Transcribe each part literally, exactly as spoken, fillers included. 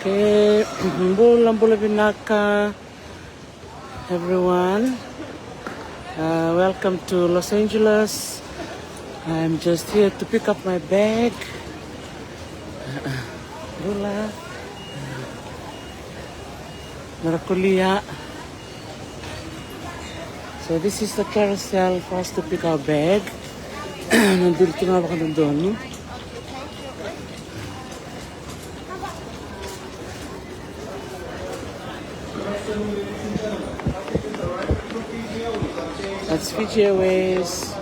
Okay, bula, bula vinaka, everyone. Uh, welcome to Los Angeles. I'm just here to pick up my bag. Bula. Marakulia. So this is the carousel for us to pick our bag. Na duri tu ga vakadodonu. That's Fiji Airways.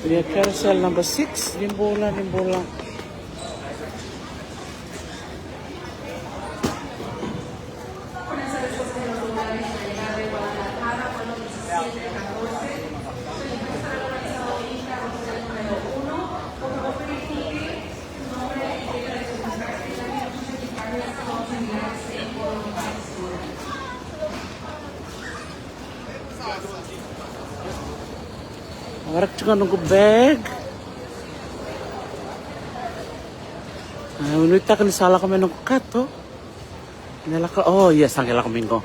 Ia, carousel number six, ni bula, ni bula. Waraka tiko noqu bag. Au nuitaka ni sa lako mai noqu kato. Me lako, oh, ia, sa qai lako mai qo.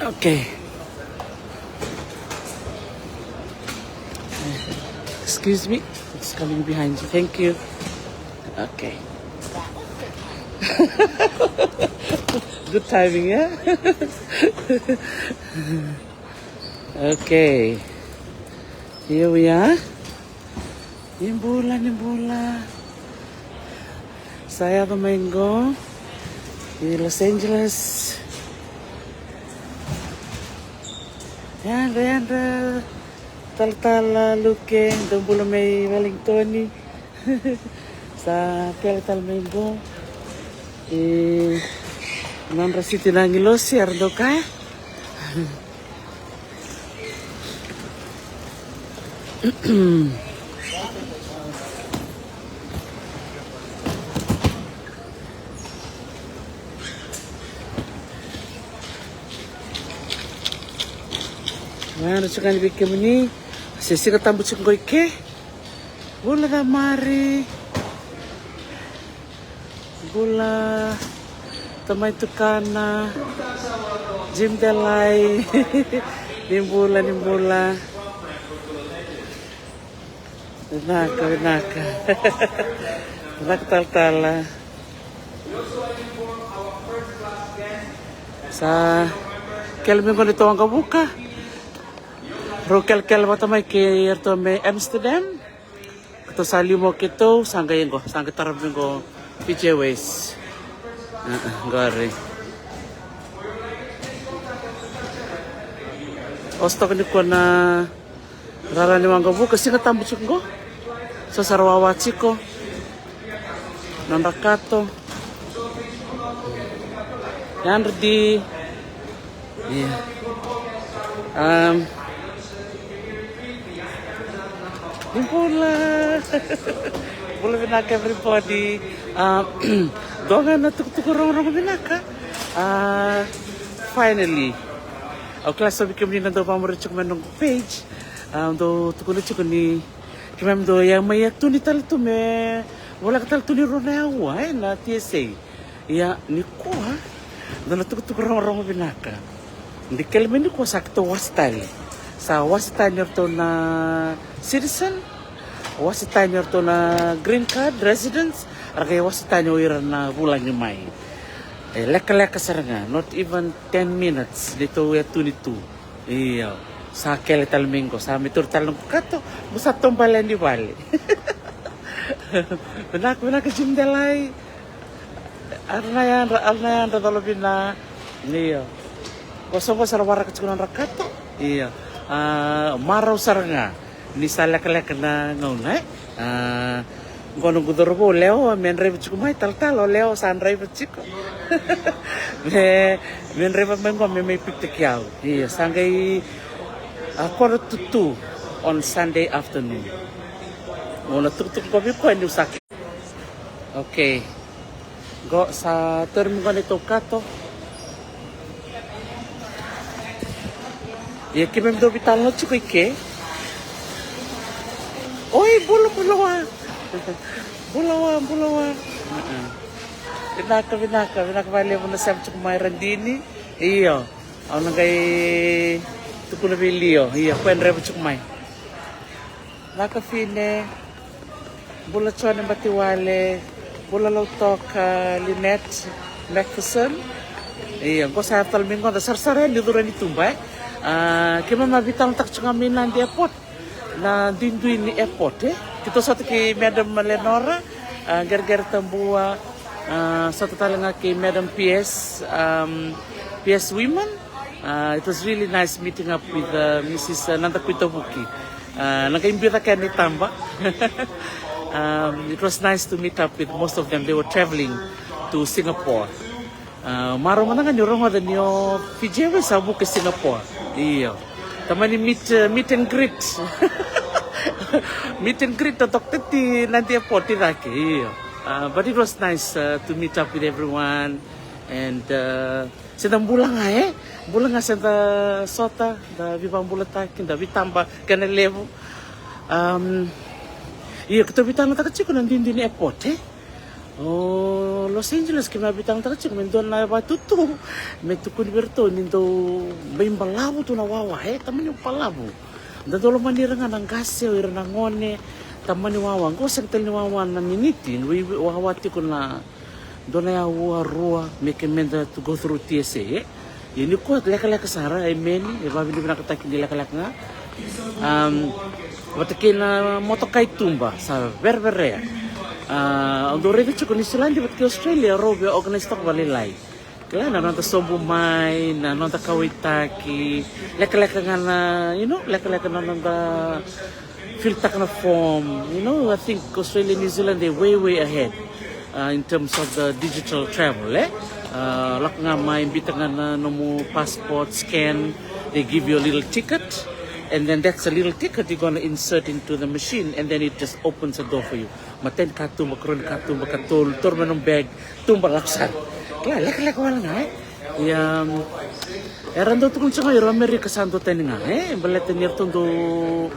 Okay. Excuse me. It's coming behind you. Thank you. Okay. Good timing, yeah? Okay. Here we are. Ni bula, ni bula. Sa yaco mai qo i Los Angeles. Yadra, yadra. Talatala Luke, dou bula mai Wellington. Sa kele tale mai qo i nodra siti na agilosi, era dau kaya. Vaya na tiko yani vei kemuni. Se Siga Tabu tiko qo i ke. Bula Camari. Bula Tamai Tukana. Jim Delai. Ni bula, ni bula. Vinaka, vinaka. Vinaka talatala. Sa kele mai qo na tou waqavuka. Rau kelekele vata mai kei iratou mai Amsterdam. Keitou sa liu mai o keitou, sa qai qo, sa qai tara mai qo Fiji Airways. Qori. Osotaka nikua na rara ni waqavuka, Siga Tabu tiko qo. Sa sara wawa tiko. Nodra kato. Yadra di. Ia. Ni bula. Bula vinaka everybody. Dua ga na tukutuku rogorogo vinaka. Finally. Au kila so vei kemuni na dau vakamuri tiko mai noqu page. Dau tukuna tiko ni keimami dau ia mai ia tu ni tale tu me voleka tale tu ni rua na aua ena T S A. Ia nikua dua na tukutuku rogorogo vinaka. Ni kele mai nikua sa keitou wase tani. Sa wase tani o iratou na citizen, wase tani o iratou na green card residents, ra qai wase tani o ira na vulagi mai. E lekaleka sara ga, not even ten minutes ni tou ia tu ni tu. Io. Sa kele tale mai qo, sa mai toro tale noqu kato, mo sa taubale yani vale. Vinaka, vinaka Jim Delai. Ara na yadra, ara na yadra, colo vina. Io. Qo so qo sa ra waraka tiko nodra kato. Io. Marau sara ga ni sa lekaleka na gauna e. Qo noqu cauravou o Leo, me draiva tiko mai, talatala, o Leo sa draiva tiko. Me, me draiva mai qo me mai pick taki au. Ia, sa qai a quarter to two on Sunday afternoon. Mo na tukutuku qo vei koya niu sa. Okay. Qo sa tauri mai qo na neitou kato. Ia keimami dau veitalanoa tiko i ke. Oi, bula, bula wa. Bula wa, bula wa. Vinaka, vinaka, vinaka vakalevu na sema tiko mai Radini. Io. Au na qai tukuna vei Lio. Io, koya draiva tiko mai. Vinaka Fine. Bula Jone Batiwale. Bula Lautoka, Lynette Macpherson. Ia, qo sa yaco tale mai qo, da sarasara yani curu yani tuba, e. A, keimami a veitalanoataka tiko ga mai Nadi Airport. Na duidui ni airport, e. Keitou sota kei Madam Lenora, a, Geregere Tabua, a, sota tale ga kei Madam P S, um, P S Women. Uh, it was really nice meeting up with, uh, Missus, uh, Nada Kuitavuki. Uh, na qai biu cake yani taba. Um, it was nice to meet up with most of them. They were traveling to Singapore. Uh, marau mada ga niu rogoca ni o Fiji Airways sa vuka i Singapore. Io. Tamani meet, uh, meet and greet. Meet and greet o Doctor T na airport i cake. Io. Uh, but it was nice, uh, to meet up with everyone. And, uh, se da bula ga, e? Bula ga se da sota, da veivakabulataki, da veitaba kena levu. Um, io, keitou veitalanoataka tiko na duidui ni airport, e? O Los Angeles keimami veitalanoataka tiko me dua na vakatutu. Me tukuni vei iratou ni dau bai balavu tu na wawa, e? Tamani balavu. Da dau lomani ira ga na qase, o ira na gone. Tamani wawa, qo sega tale ni wawa na miniti, ni wawa tiko na dua na aua, rua, me ke meda to go through T S A, e? Ia nikua lekaleka sara, e meni, e vakavinavinakataki ni lekaleka ga. Um, vata kei na motoka i tuba, sa vereverea. A, au dau raica tiko Niusiladi vata kei Australia, rau via organise taka vakalailai. Kila na noda sobu mai, na noda kauwaitaki, lekaleka ga na, you know, lekaleka na noda fill taka na form. You know, I think Australia, New Zealand, they're way, way ahead, uh, in terms of the digital travel, e? Uh, lako ga mai, biuta ga na nomu passport, scan, they give you a little ticket, and then that's a little ticket you're gonna insert into the machine, and then it just opens a door for you. Matai ni katuba, karua ni katuba, katolu, taura mai nomu bag, tuba, lako sara. Kila, lekaleka wale ga, e? Ia, um, era dau tukuna tiko ga o ira o Amerika sa duatani ga, e? Baleta ni ratou dau,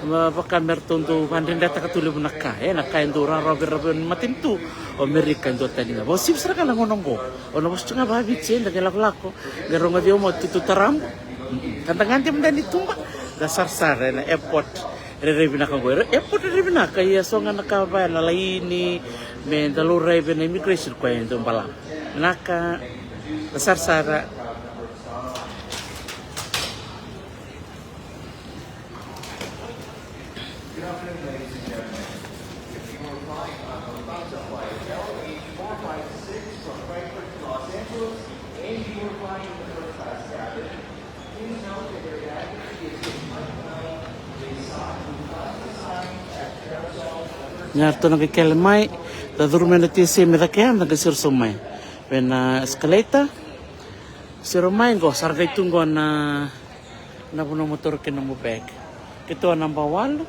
va-, vaka me ratou dau vakadredretaka tu levu na ka, e? Na ka e dau rawarawa vei ira na matanitu, o Amerika e duatani ga. Vakauasivi sara ga na gauna oqo. O na vosa tiko ga vakaviti, e, da qai lakolako, qai rogoci au mai o Tutu Tarabu. Mm-mm. Ka da gade mada ni tuba, da sarasara ena airport. Rairai vinaka oqo. Airport rairai vinaka, ia so ga na ka vaya na laini, me da laurai vei na immigration koya e dau balavu. Vinaka, da sarasara. Ia ratou na qai kele mai, da curu mai na T S A me cake ya, da qai siro sobu mai vei na escalator. Siro mai qo, sa ra qai tu qo na, na vanua mo taura kina nomu bag. Keitou a naba walu,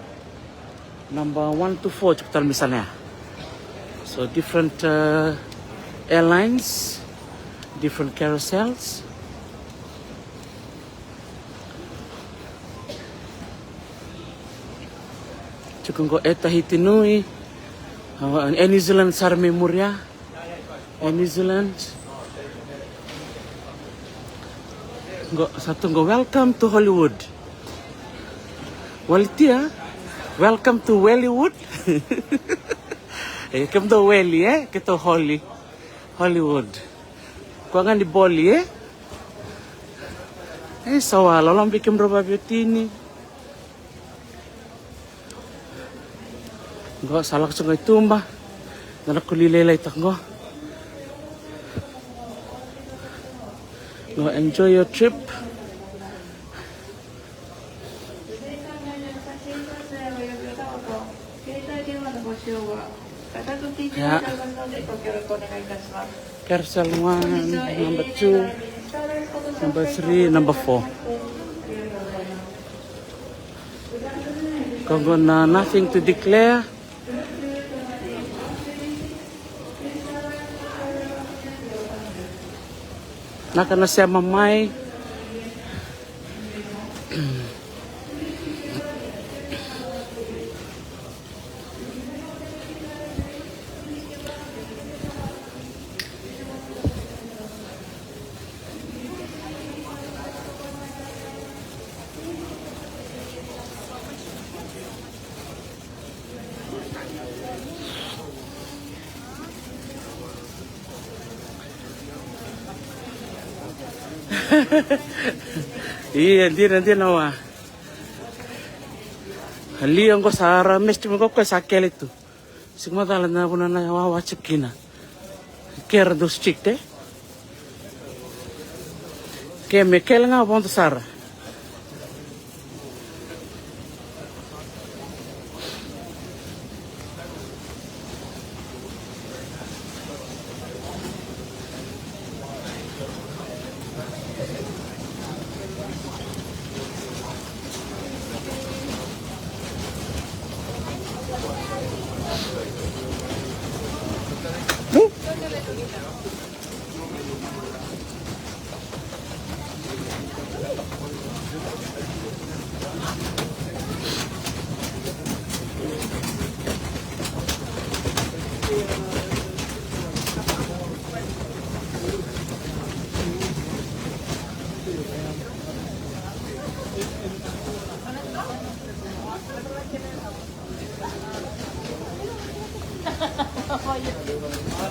naba one to four tiko tale mai sana ya. So different, uh, airlines, different carousels. Tiko qo Air Tahiti Nui, uh, Air New Zealand sara mai muri ya. Air New Zealand. Qo, sa tu qo, "Welcome to Hollywood." Walitia, "Welcome to Wellywood." E, kemudou Welly, e? Keitou Holly. Hollywood. Koya ga ni Boli, e? E, sa wa loloma vei kemudrau vaveiwatini. Qo sa lako tiko qo i tuba. Da na koli lailai taka qo. Qo, enjoy your trip. Ya. Carousel one, number two, number three, number four. Ko qo na nothing to declare. Na ka na sema mai. Ia, dina, dina wa. Liu qo sa ra mesti mo qo sa kele tu. Sega macala na vuna na wawa tiko kina. Kera dou strict, e? Ke me kele ga vodo sara.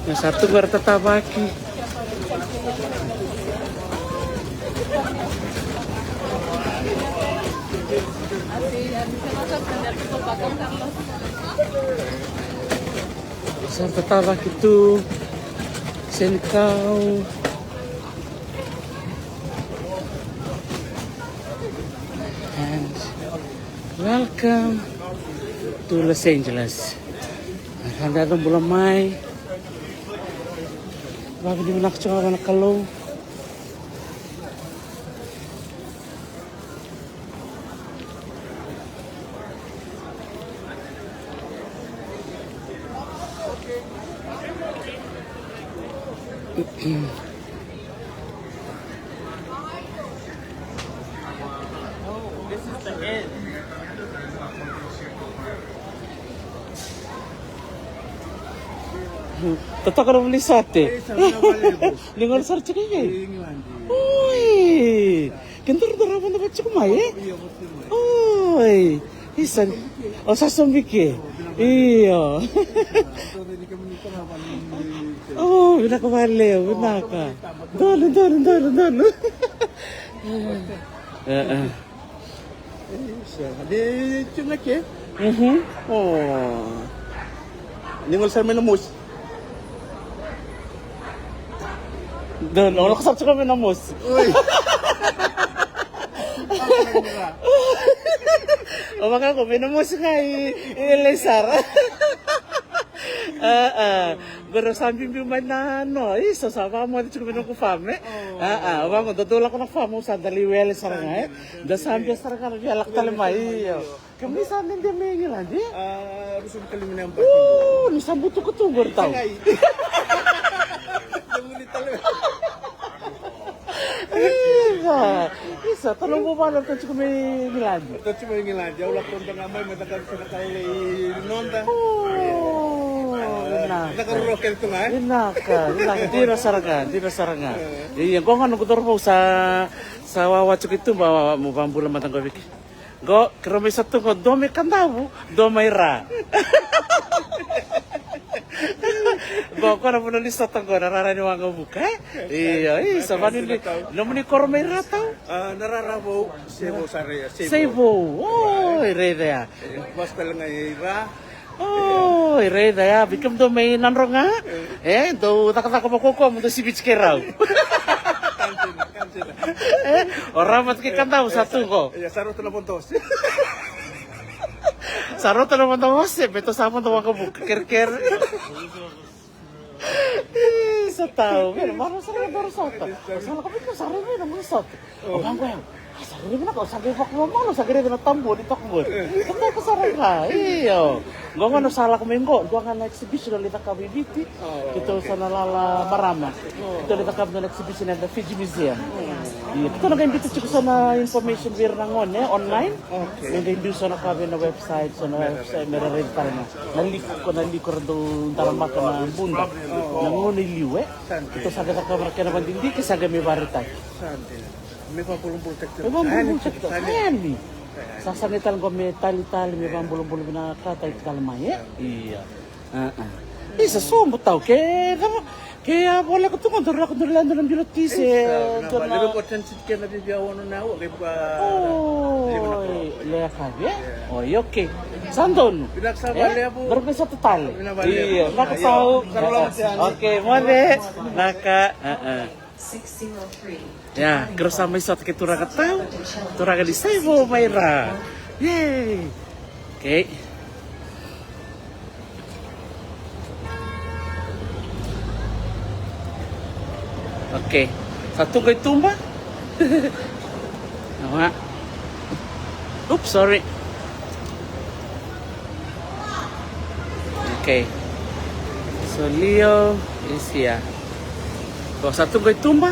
Na sa tu qo ra tatavaki. Sa ra tatavaki tu. Senikau. And welcome to Los Angeles. Rada bula mai. Vakavinavinaka tiko vua na Kalou. Totoka na vuli sate. Ni gona sara tiko i vei? Oi. Ke duru duru a vodo vata tiko mai, e? Oi. Isa. O sa sobi ke. Io. O, vinaka vale, vinaka. Donu, donu, donu, donu. E, e. Isa, de tiko ga ke? Mhm. O. Ni gole sara mai na mosi. Donu, o lako sara tiko mai na mosi. Oi. O vaka ko mai na mosi ga i, i lai sara. A, a. Qori sa biubiu mai na no. Isa, sa vakamoce tiko mai noqu fame. A, a. O vaka dodou lako na fame, au sa dali wele sara ga, e. Da sa bia sara ga na via lako tale mai, io. Kemuni sa dede mai Igiladi? A, ruasagavulu ka lima na yabaki. O, ni sa butuka tu qori tau. Isa, isa, tale vuvale ratou tiko mai Igiladi. Ratou tiko mai Igiladi, au lako toka ga mai, mai caka, caka lai noda. O, vinaka. Caka roro kece tu ga, e? Vinaka, vinaka, dina sara ga, dina sara ga. Ia, qo ga noqu cauravou sa, sa wawa tiko i tuba, mo vakabula mada qo vei kei. Qo, keirau mai sa tu qo, dua mai Kadavu, dua mai Ra. Qo, qo na vanua ni sota qo, na rara ni waqavuka, e? Io, i, sa vanua ni, nomuni koro mai Ra tau? A, na rara vou, se vou sara, se vou. Se vou, o, i raica ya. E, vasu tale ga i Ra. O, i raica ya, vei kemudou mai Nadroga. E, dou cakacaka vakaukauwa mo dou siviti keirau. E, o Ra vata kei Kadavu sa tu qo. Ia, sa rauta na vodosi. Sa rauta na vodo ose, me tou sa vodo waqavuka kerekere. Ih, sa tau, me na marau sara na doro sota. Sa lako mai, sa rai mai na gunu sota. O vaqo ya. Sa rai mai na ka, sa qai vakamamalu, sa qai raica na tabua ni toka qori. Sa tau sara ga, io. Qo gona sa lako mai qo, dua ga na exhibition au lai cakava i Viti. Keitou sa na lala marama. Keitou lai cakava na exhibition at the Fiji Museum. Io, keitou na qai biuta tiko so na information vei ira na gone online. Me qai biu so na ka vei na website, so na website me ra raica tale ga. Na liku, ko na liku ra dau daramaka na buda. Na gauna i liu, e. Keitou sa qai cakava na kena vadidike, sa qai mai vakaraitaki. Me vakabulabulataki tale. Me vakabulabulataki tale. Sa sagai tale qo me talitali, me vakabulabula vinakataki tale mai, e. Io. Isa, sobu tau ke cava, ke a voleka tu qo, dou lako dou lai dou na bilo tise. Oi, le yakavi, e? Oi, okay. Sa donu. Dou lako sa tatale. Io, lako tau. Okay, moce. Laka. Ia, keirau sa mai sota kei turaga tau, turaga ni Saivo mai ra. Yay. Okay. Okay. Sa tu qo i tuba. Awa. Oops, sorry. Okay. So Leo is here. Ko sa tu qo i tuba.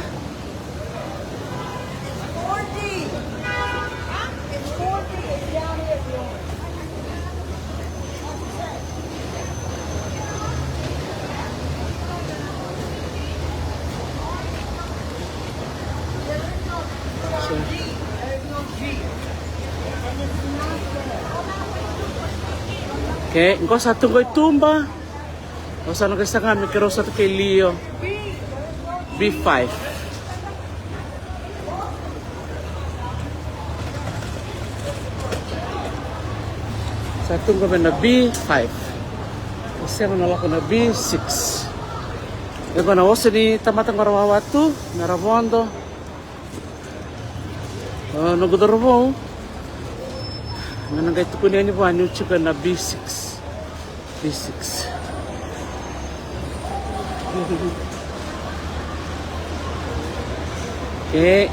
Okay, qo sa tu qo i tuba. Au sa na qai saga me keirau sota kei Leo. B five. Sa tu qo me na B five. Au sega na lako na B six. E qo na ose ni tamata qo ra wawa tu me ra vodo. O, noqu cauravou. Na na qai tukuni yani vua niu tiko na B six. B six. Okay.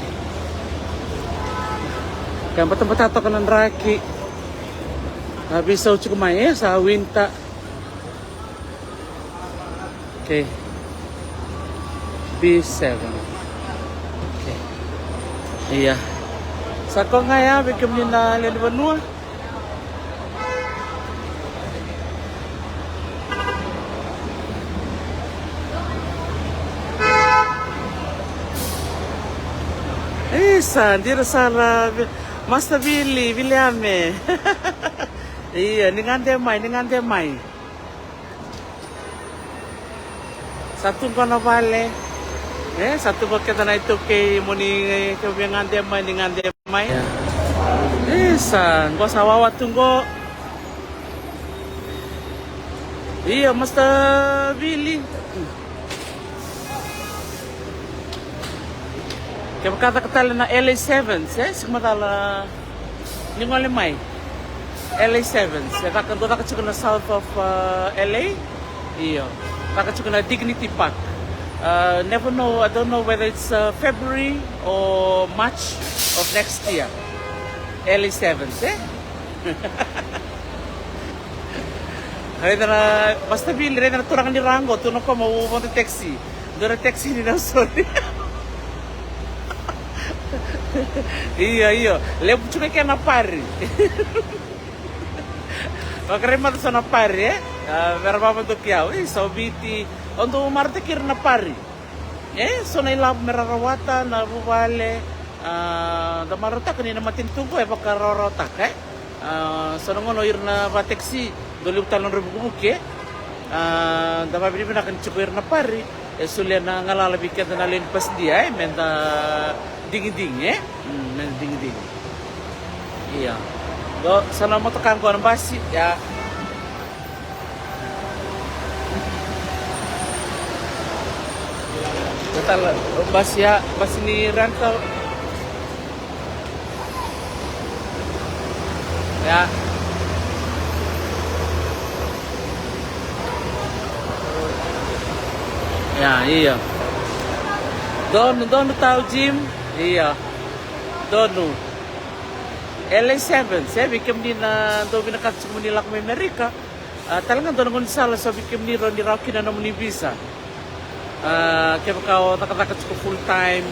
Ka batabata toka na draki. A veisau tiko mai, e sa winter. Okay. B seven. Okay. Ia. Sa koya ga ya vei kemuni na lewe ni vanua. Isa, dina sara, Master Vili, Viliame. Ia, ni gade mai, ni gade mai. Sa tu qo na vale. E, sa tu qo keda na iTaukei, mo ni, e, ke via gade mai, ni gade mai. E, sa qo sa wawa tu qo. Io, Master Vili. Kevaka caka tale na L A Sevens, e? Siga Macala ni gole mai. L A Sevens, e caka, dua caka tiko na south of, uh, L A. Io. Caka tiko na Dignity Park. Uh, never know, I don't know whether it's, uh, February or March of next year. L A Sevens, e? Raica na, Master Vili, raica na turaga ni ra qo, tu na koma u vodo taxi. Dua na taxi ni Nausori. Io, io. Levu tu ga kena pari. Vakarai mada so na pari, e? A, me ra vavadoki au. Io, sa o Viti. O dou marautaki ira na pari. E, so na ilavo me ra rawata, na vuvale, a, da marautaka ni na matanitu qo e vakarawarawataka, e. A, so na gauna o ira na vataxi, dau levu tale na nodra vukivuki, e. A, da vavinavinaka ni tiko ira na pari, e solia na galala vei keda na lewe ni pasidia, e, me da digidigi, e. Mm, me da digidigi. Ia. Qo, sa na motoka qo na basi, ia. Qo tale, basi ya, basi ni rental. Ya. Ya, io. Donu, donu tau Jim. Io. Donu. L A seven, se vei kemuni na dau vinakata tiko mo ni lako mai Amerika. A, tale ga dua na gaunisala so vei kemuni rawa ni rawa kina na nomuni visa. A, kevaka o cakacaka tiko full time,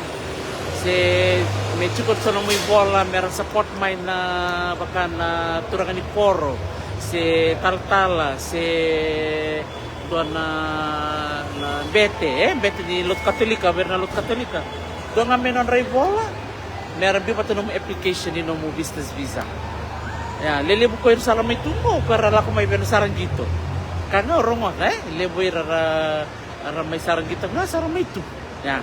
se me tiko so na nomu ivola me ra support mai na vaka na turaga ni koro, se talatala, se dua na, na bete, e, bete ni lotu Katolika, vei ira na lotu Katolika. Dua ga me nodra ivola me ra biu vata nomu application ni nomu visitors visa. Ia, lelevu ko ira sa ra mai tu qo, ko ira ra lako mai vei na Sara Qito. Ka ga o rogoca, e, levu ira ra, ra mai Sara Qito ga sa ra mai tu. Ia.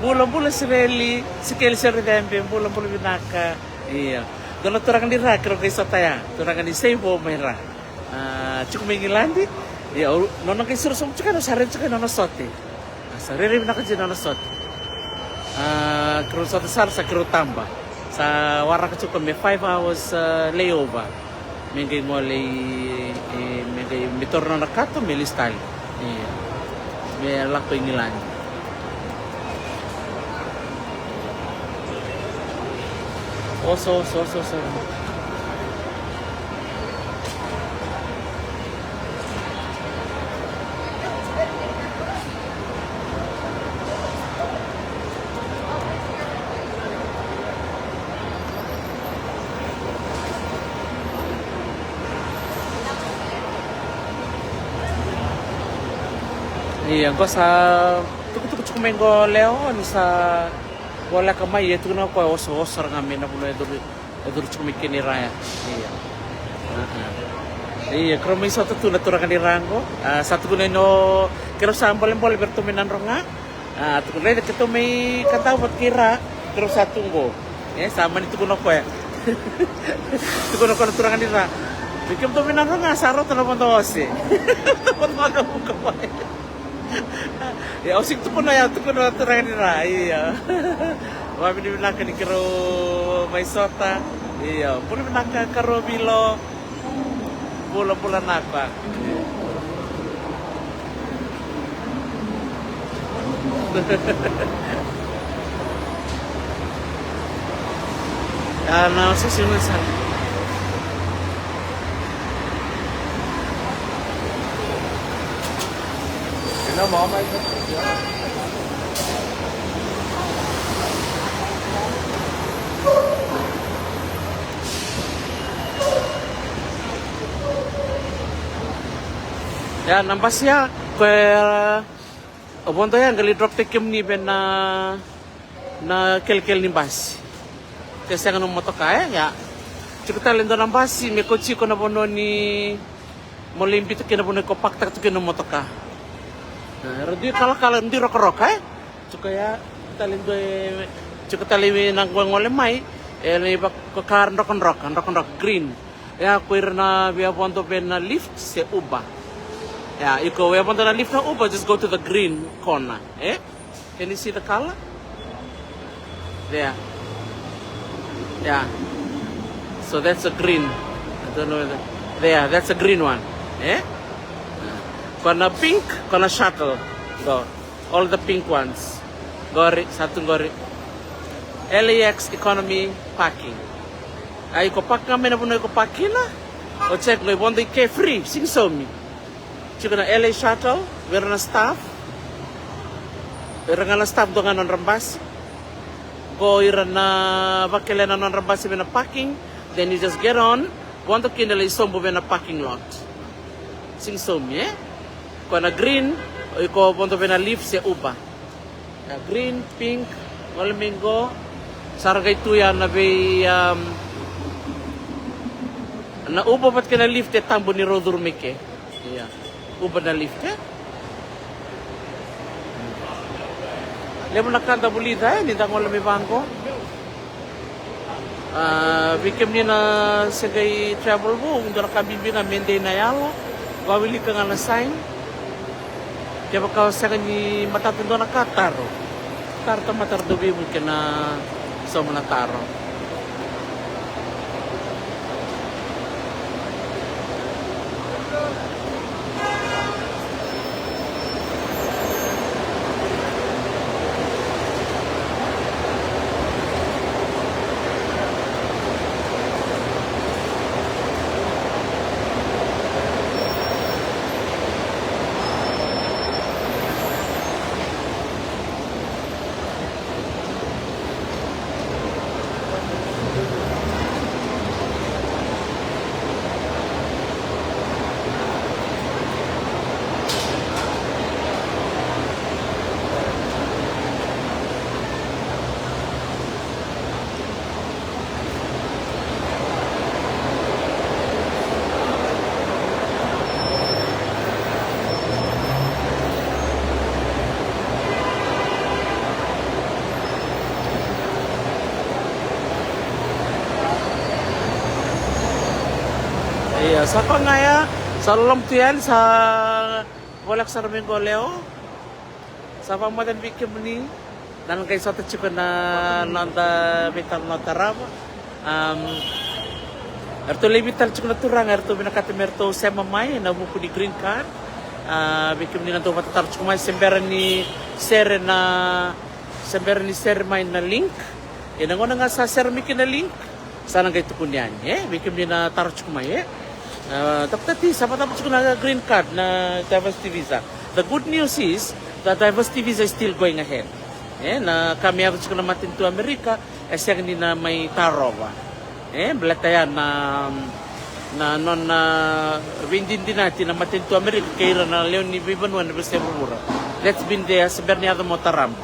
Bula, bula Sireli, Sikeli Sere Cebe, bula, bula vinaka. Ia. Dua na turaga ni Ra, keirau qai sota ya. Turaga ni Seivo mai Ra. A, tiko mai Igiladi. Ia, o, nona qai suru sobu tiko, na sa raica tiko nona sote. A, sa rairai vinaka tiko nona sote. A, keirau sote sara, sa keirau taba. Sa waraka tiko me five hours, a, layover. Me qai gole i, i, me qai, me toro nona kato, me lesu tale. Ia. Me lako i Igiladi. Oso, oso, oso, oso. Ia, qo sa tukutuku tiko mai qo Leo, ni sa voleka mai, e tukuna o koya oso, oso sara ga mai na vanua e curu, e curu tiko mai kina i Ra ya. Ia. Ia, keirau mai sota tu na turaga ni Ra qo. A, sa tukuna ni o keirau sa bolebole vei iratou mai Nadroga. A, tukuna, raica keitou mai Kadavu vata kei Ra, keirau sa tu qo. E, sa mani tukuna o koya. Tukuna o koya na turaga ni Ra. Vei kemudou mai Nadroga sa rauta na vodo ose. Vodo vakavuka mai. Ia, au sega ni tukuna ya, tukuna na turaga ni Ra, ia. Vakavinavinaka ni keirau mai sota. Ia, bula vinaka Karua Vilo. Bula, bula Naka. A, na sisi na sa. Ya, na basi ya, ko e, o vodo ya, qai lai drop taki kemuni vei na na kelekele ni basi. Ke sega na motoka, e, ya. Tiko tale dua na basi me kauti iko na vanua ni mo lai biuta kina na vanua ko pakataka tu kina na motoka. E, era dui kalakala, dui rokaroka, e. Tiko ya, tale dua, e, tiko tale na gole mai, e, na iva ko ka drokadroka, drokadroka, green. Ya, ko ira na via vodo vei na Lyft se Uber. Ya, iko via vodo na Lyft na Uber, just go to the green corner, e? Can you see the color? There. Yeah. So that's a green. I don't know whether. There, that's a green one. Eh? Ko na pink, ko na shuttle. Go. All the pink ones. Qori, sa tu qori. L A X economy parking. Ai, ko park ga mai na vanua iko park kina. O check qo i vodo i ke free, sega ni saumi. Tiko na L A Shuttle, vei ira na staff. Vei ira ga na staff, dua ga nodra basi. Qo ira na vakelea na nodra basi vei na parking. Then you just get on, vodo kina lai sobu vei na parking lot. Sega ni saumi, e? Ko na green, o iko vodo vei na Lyft se Uber. Na green, pink, gole mai qo. Sa ra qai tu ya na vei, um, na Uber vata kei na Lyft e tabu ni rau curu mai ke. Ia. Uber na Lyft, e? Levu na ka da vulica, e, ni da gole mai vaqo. A, vei kemuni na se qai travel vou, dua na ka bibi ga me dei na yalo, vawilika ga na sign. Kevaka o sega ni matata dua na ka, taro. Taro tamata ra dau veivuke na sauma na taro. Sa koya ga ya, sa loloma tu yani, sa voleka sara mai qo Leo. Sa vakamoce yani vei kemuni. Na qai sota tiko na noda veitalanoa tarava. Am, eratou lai vei tale tiko na turaga eratou vinakata me ratou sema mai ena vuku ni green card. A, vei kemuni na dau vatataro tiko mai, se bera ni sere na, se bera ni sere mai na link. Ena gauna ga sa sere mai kina na link, sa na qai tukuni yani, e, vei kemuni na taro tiko mai, e. A, Doctor T, sa vakacava tiko na green card, na diversity visa? The good news is the diversity visa is still going ahead. E, na ka me yaco tiko na matanitu Amerika e sega ni na mai tarova. E, baleta ya na, na nona veidinadinati na matanitu Amerika kei ira na lewe ni veivanua ena veiyasai vuravura. That's been there, se bera ni yaco mai o tarabu.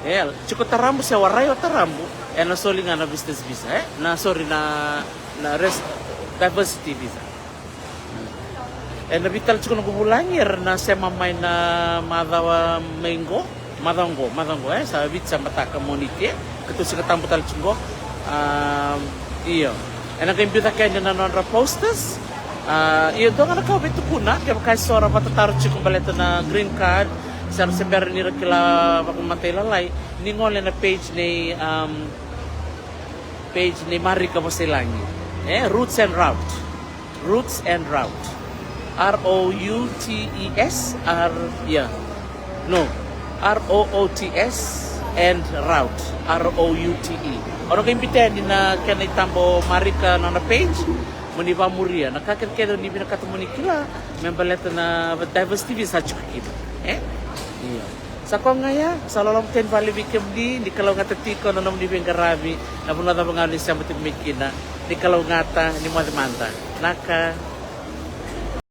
E, tiko tarabu se warai o tarabu, ena soli ga na visitors visa, e? Na, sorry, na, na res-, diversity visa. Ena vei tale tiko noqu vulagi, era na sema mai na macawa mai qo, macawa qo, macawa qo, e? Sa Viti, sa mataka, Moniti, e? Keitou Sigatabu tale tiko qo. A, io. Ena qai biu cake yani na nodra posters. A, io, dua ga na ka au via tukuna, kevaka e so ra vatataro tiko baleta na green card, se ra se bera ni ra kila vakamatailalai, ni gole na page nei, am, page nei Marika Vosailagi. E, Roots and Route. Roots and Route. R O U T E S, R, yeah. No. R O O T S and Route. R O U T E. O na qai biuta yani na kena itaba o Marika na nona page. Mo ni vakamuria na ka kecekece o ni vinakata mo ni kila me baleta na diversity visa sa tiko kina. E? Io. Sa koya ga ya, sa loloma tale ni vale vei kemuni, ni kalougata tiko na nomuni veiqaravi, na vanua cava ga ni sema tiko mai kina, ni kalougata, ni moce mada. Naka.